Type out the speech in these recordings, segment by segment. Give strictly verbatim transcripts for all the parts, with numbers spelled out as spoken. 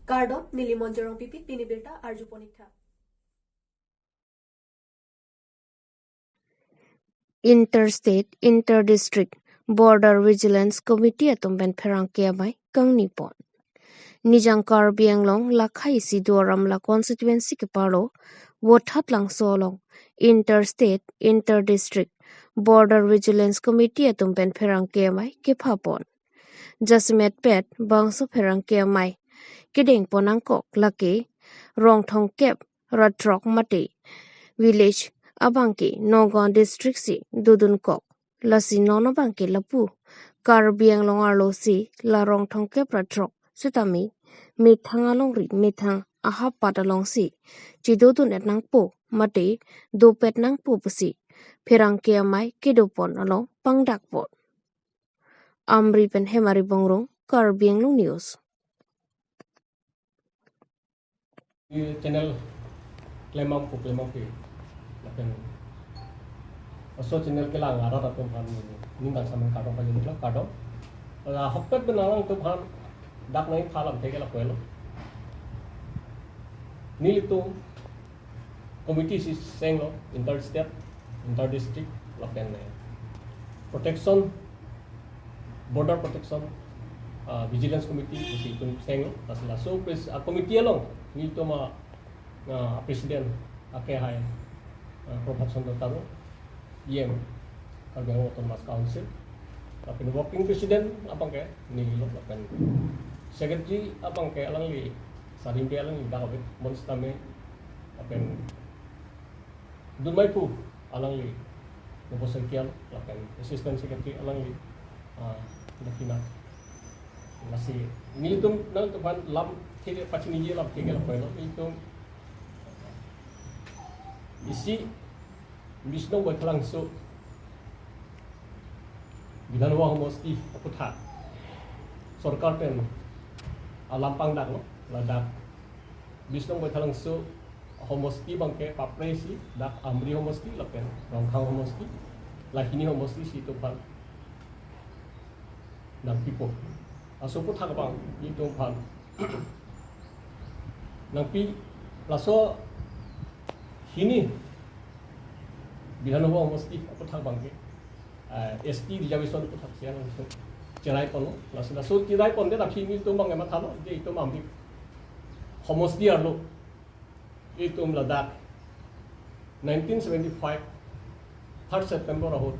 Kardom, neli Monjorong Pipit, pini birta arju ponik tha. Interstate, Inter-District, Border Vigilance Committee atum pen pherangke amei kangni pon. Nijang Karbi Anglong lakhai isi Duar Amla constituency keparlo Vothatlangso along Interstate, Inter-District, Border Vigilance Committee atum pen pherangke amei kepha pon. Jasemet pet bangso pherangke amei kedeng pon nangkok lake rong thomkep ra throk mate village abangke Nagaon district si dodunkok. Lasi non abangke lapu Karbi Anglong arlo si la rong thomkep ra throk setame methang alongri methang ahapat alongsi chedodun-et nangpo mate dopet nangpo pusi pherangke amei kedo pon along pangdak pon. Amri pen Hemari Bongrung, Karbi Anglong News. Channel klemam ko klemam ke lapen laso channel kelang arat atum aphan ningkan samang kardom pajir lang kardom. Ahokpet pen alangtum aphan dak nai thalam theke lapu-elo. Nelitum committee si senglo, interstate, interdistrict lapen protection, border protection, ah, vigilance committee si itum senglo. Lasi laso pres-, ah, committee along nelitum a, ah, president ake hai, ah, Prabhat Chandra Taro, E M, Karbi Anglong Autonomous Council. Lapen working president abangke nelilo, lapen secretary abangke alangli Sarimbe alangli dak ave, mon setame lapen dunmaipu alangli Nobo Saikian, lapen assistant secretary alangli, ah, Dakhina. Lasi nelitum nangtum aphan lam theke pachiniji lam theke lapu-elo, nelitum isi Bishnong Baithalangso Bidhan Sabha homosti aputhak sorkar pen alam pangdaklo, ladak Bishnong Baithalangso homosti abangke papre isi, dak Amri homosti lapen Rongkhang homosti, la hini homosti si itum aphan nangpipo. Laso aputhak abang itum aphan nangpi, laso hini Bidhan Sabha homosti aputhak abangke, eh, S T reservation aputhak siang langsung cherai ponlo. Laso, laso cherai ponte dak hini itum abang emathalo, je itum Amri homosti arlo itum ladak nineteen seventy-five third September ahut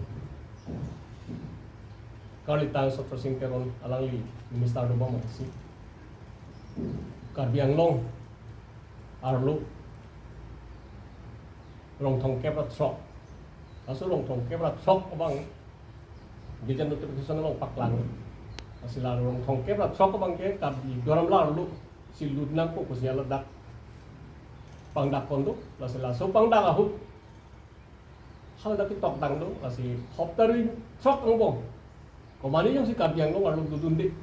karlitang Chatra Sing Teron alangli minister dobom amatsi Karbi Anglong arlo rong thomkep ra throk, laso rong thomkep ra throk abang gazette notification along paklang. Lasi la rong thomkep ra throk abangke Karbi Duar Amla arlo si lut nangpo pusi ladak pangdak pon do. Lasi laso pangdak ahut haladak ketokdang do, lasi hopta ri throk angbong komane jongsi Karbi Anglong arlo dodunde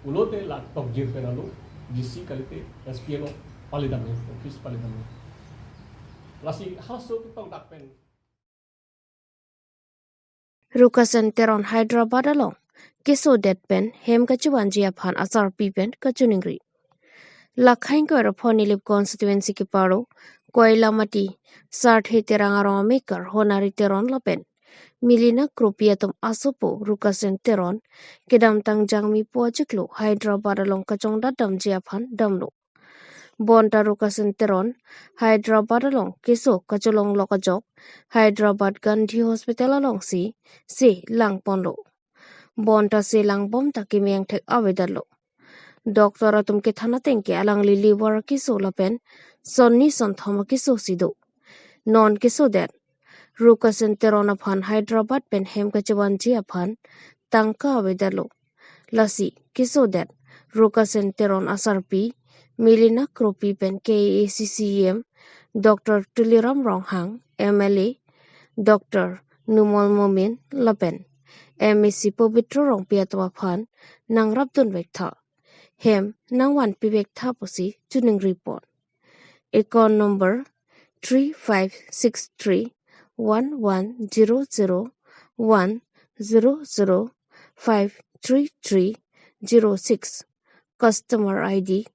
pulote la tokjir pen alo D C kalite S P along palidamlo, office palidamlo. Lasi halaso ketokdak pen Rukasen Teron Hyderabad along kesodet pen hem kachevanji aphan asarpi pen kachiningri. Lakhai ingkoi ra pho Nilip constituency keparlo Koilamati Sarthe Terang arong amekar Honari Teron lapen Milina Kropi atum asopo Rukasen Teron kedamtang Jangmi pu achiklo Hyderabad along kachongdat damji aphan damlo. Bonta Rukasen Teron Hyderabad along keso kacholonglok ajok Hyderabad Gandhi Hospital alongsi se lang ponlo. Bonta se langbom ta keme angthek avedetlo. Doctor atum kethan ateng ke alangli liver keso lapen sonni sonthom keso si do. Non kesodet Rukasen Teron aphan Hyderabad pen hem kachevanji aphan tangka avedetlo. Lasi kesodet Rukasen Teron asarpi Milina Kropi pen K A A C C E M Doctor Tuliram Ronghang, M L A Doctor Numal Momin lapen M A C Pobitro Rongpi atum aphan nangrapdun vektha, hem nangvanpi vektha pusi chiningri pon. Account number three five six three one one zero zero one zero zero five three three zero six. Customer I D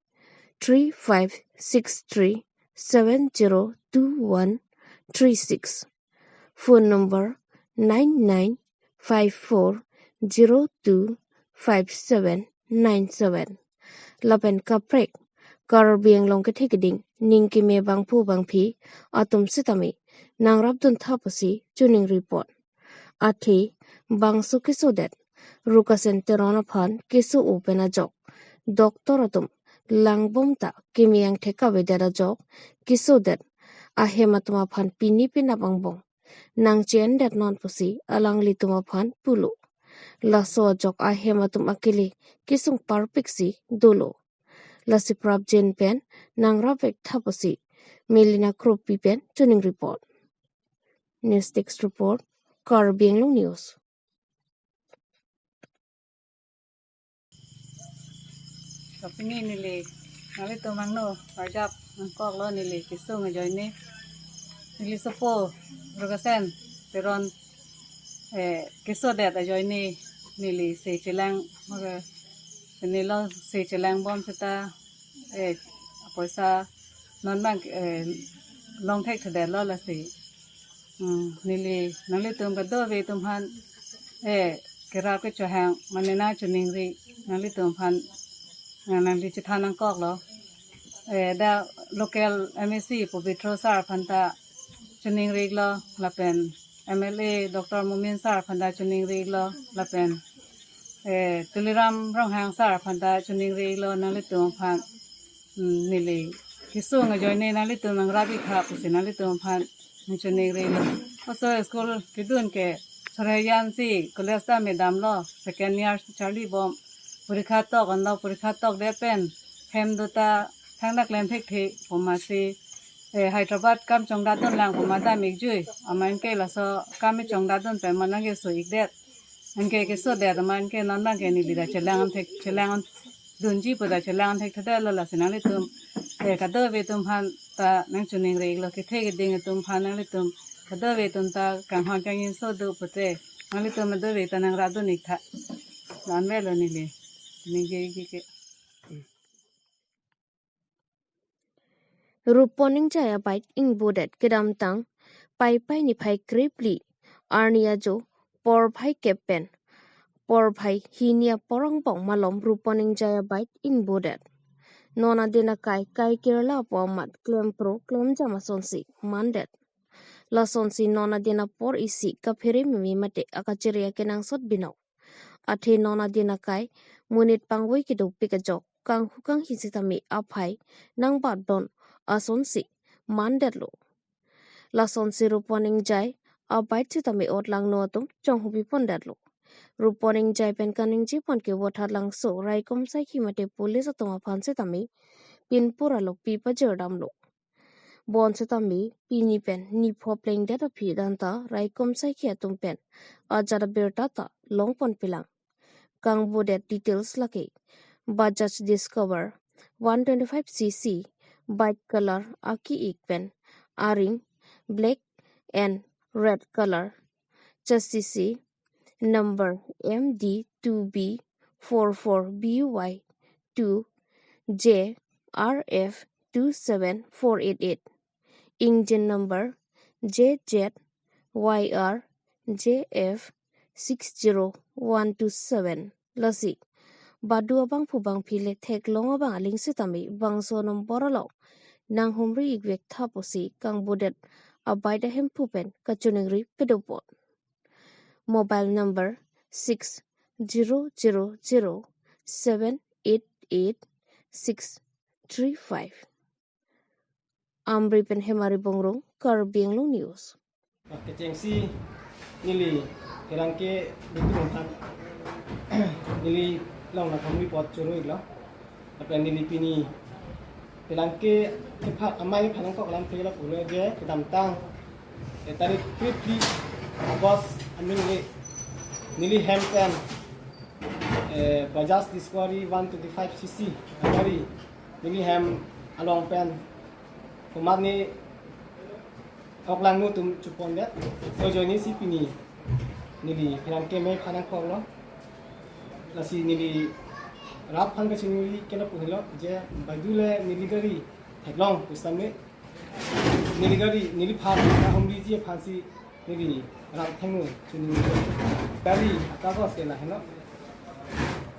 three five six three seven zero two one three six. Phone number nine nine five four zero two five seven nine seven. Lapen kaprek Karbi Anglong kethe keding ning keme bangphu bangphi atum sitame nangrapdun tha pusi choningri pon. Athe bangso kesodet Rukasen Teron aphan keso-o pen ajok doctor atum langbom ta keme angthek kavedet ajok kesodet ahem atum aphan pini penap angbong nangche-endet non pusi alanglitum aphan pulo. Laso ajok ahem atum akele kesung parpik si dolo. Lasi prapjin pen nangrap vek tha pusi Melina Kropi pen choningri pon. News Desk Report, Karbi Anglong News. Kapini neli, nanglitum angno arjap nangkoklo neli kesung ajoine. Neli sopo Rukasen Teron, eh, kesodet ajoine neli se chelang, maka neli lo se chelangbom seta, eh, poisa non bang, eh, long thekthedetlo lasi. Hmm, neli nanglitum kadokave atum aphan, eh, kerap kechohang mane nangchoningri nanglitum aphan, eh, nangli chethan nangkoklo. Eh, dak local M A C Pobitro sir aphan ta choningri-iklo lapen M L A Doctor Momin sir aphan ta choningri-iklo lapen, eh, Tuliram Ronghang sir aphan ta choningri-iklo nanglitum aphan, mm, neli kesung ajoine nanglitum nangrap-ik tha pusi nanglitum aphan nangchoningri-iklo. Laso school kedun ke Sorheyan si college ta me damlo, second year si charlibom. Porikha tok anlo, porikha tokdet pen hem do ta thangta klem thekthe pu masi, eh, Hyderabad kam chongdatdun lang pu ma dam-ikjui. Amat ke laso kam chongdatdun pen ma nangkeso-ikdet. Anke kesodet amat ke non bang ke neli ta chelang thek, chelang dunji pu ta chelang thekthedetlo lasi nanglitum, eh, kadokave atum aphan ta nangchoningri-iklo, kethe keding atum aphan nanglitum kadokave atum ta kanghon kangjinso do pute nanglitum kadokave ta nangrapdun-ik tha. La-an avelo neli ningje-ik ke. Rupon Engjai abike ingbodet kedamtang Paipai niphai krephli arni ajo porphai kep pen porphai hini apor angbong malom Rupon Engjai abike ingbodet. Non adin akai kai kirla pu amat klempro klemjam asonsi mandet. Lasonsi non adin apor isi kaphere meme mate akachere akenangsot binong. Athe non adin akai monit pangvoi kedopik ajok kanghu kanghi sitame aphai nangbatdon asonsi mandetlo. Lasonsi Rupon Engjai abike sitame otlangno atum chonghupi pondetlo. Rupon Engjai pen kaningje pon ke Vothatlangso raikom saikhi mate police atum aphan sitame pinpur alopi pajirdamlo. Bonsitame pini pen nipho plengdet aphi danta raikom saikhi atum pen ajat abirta ta longponpelang. Kangbodet details lake Bajaj Discover one twenty-five C C bike color aki-ik pen aring black and red color, chassis number M D two B four four B Y two J R F two seven four eight eight, engine number J Z Y R J F six zero one two seven. Lasi badu abangphu bangphi le theklong abang aling sitame bangso nombor along nanghumri-ik vek tha pusi kangbodet abike ahemphu pen kachiningri padopon. Mobile number six zero zero zero seven eight eight six three five. Amri pen Hemari Bongrung, Karbi Anglong News. Kechengsi neli pherangke betul kan neli long na kami pot churu lo. Lapen neli pini pherangke kepha amei phanang kok lam thela pura je kedamtang, eh, tarik krephli August aning le neli hem pen, eh, Bajaj Discovery one twenty-five C C gari neli hem along pen komat ni oklangno atum chepondet. So ajoine si pini neli pherangke amei phanang koklo. Lasi neli Rat aphan kachiningri ke lapu helo je baideu le neli gari theklong pu setame neli gari neliphan ahomriji aphansi neli rat athengno chiningri. Gari akagos ke lahelo.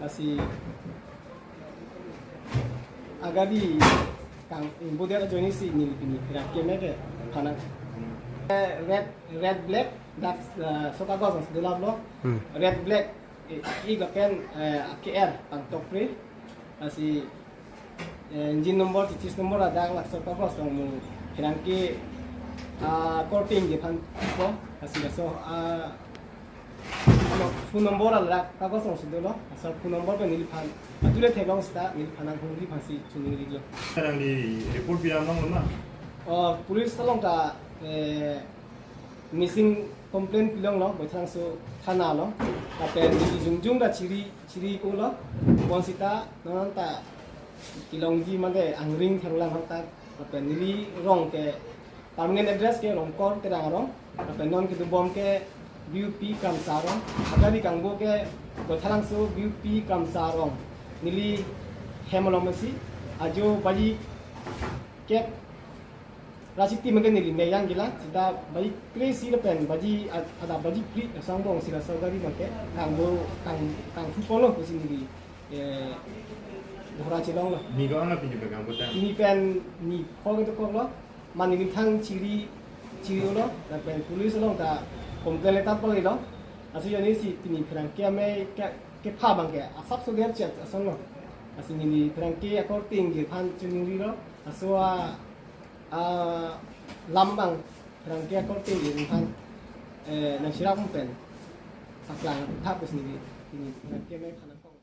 Lasi agari kang ingbodet ajoinesi neli pini pherangke amei ke phan nang. Eh, red, red black, dak, eh, laso kagos ang sedelap lo. Hmm. Red black, eh, ik lapen, eh, K R pangtokpre. Lasi, eh, engine number, chis number ladak laso kagos ang mo pherangke, ah, korte ingjir aphan po. Lasi laso, ah, phone number ladak kagos ang sedolo. Laso phone number pen neliphan. Baideu le theklong seta neliphan nanghumri aphansi chiningri lo. Sekarang di report bilang long lo ma? Oh, police along ta, eh, missing complaint pilong lo, Baithalangso thana lo. Lapen neli jongjong ta chiri, chiri ko lo. Bonsita, non ta kelongji mate Angring Theronlang hang ta. Lapen neli rong ke permanent address ke Rongkor Terang arong. Lapen non kedobom ke B U P Kramsa arong. Agari kangbo ke Baithalangso B U P Kramsa arong. Neli hem along mesi ajo baji kep ra chiti mangke neli meyang gila, seta baji kre-isi lapen baji ad-, adap baji phli asong bong si laso gari mangke kangbo kang, kangthu polo pusi neli, eh, dhora chelong lo. Ni ko-an lo pini pen kangbo ta? Pini pen ni pho kedo kok lo, mane ni thang chiri, chiri lo, lapen police along ta complaint letter pale lo. Laso ajoinesi pini pherangke amei ke, kepha abang ke asapso der chet asong lo. Lasi neli pherangke akorte ingjir aphan chiningri lo. Laso a ah, lam abang pherangke akorte ingjir aphan, eh, nangcherap pen paklang thap pusi neli, neli pherangke amei phan nangkok.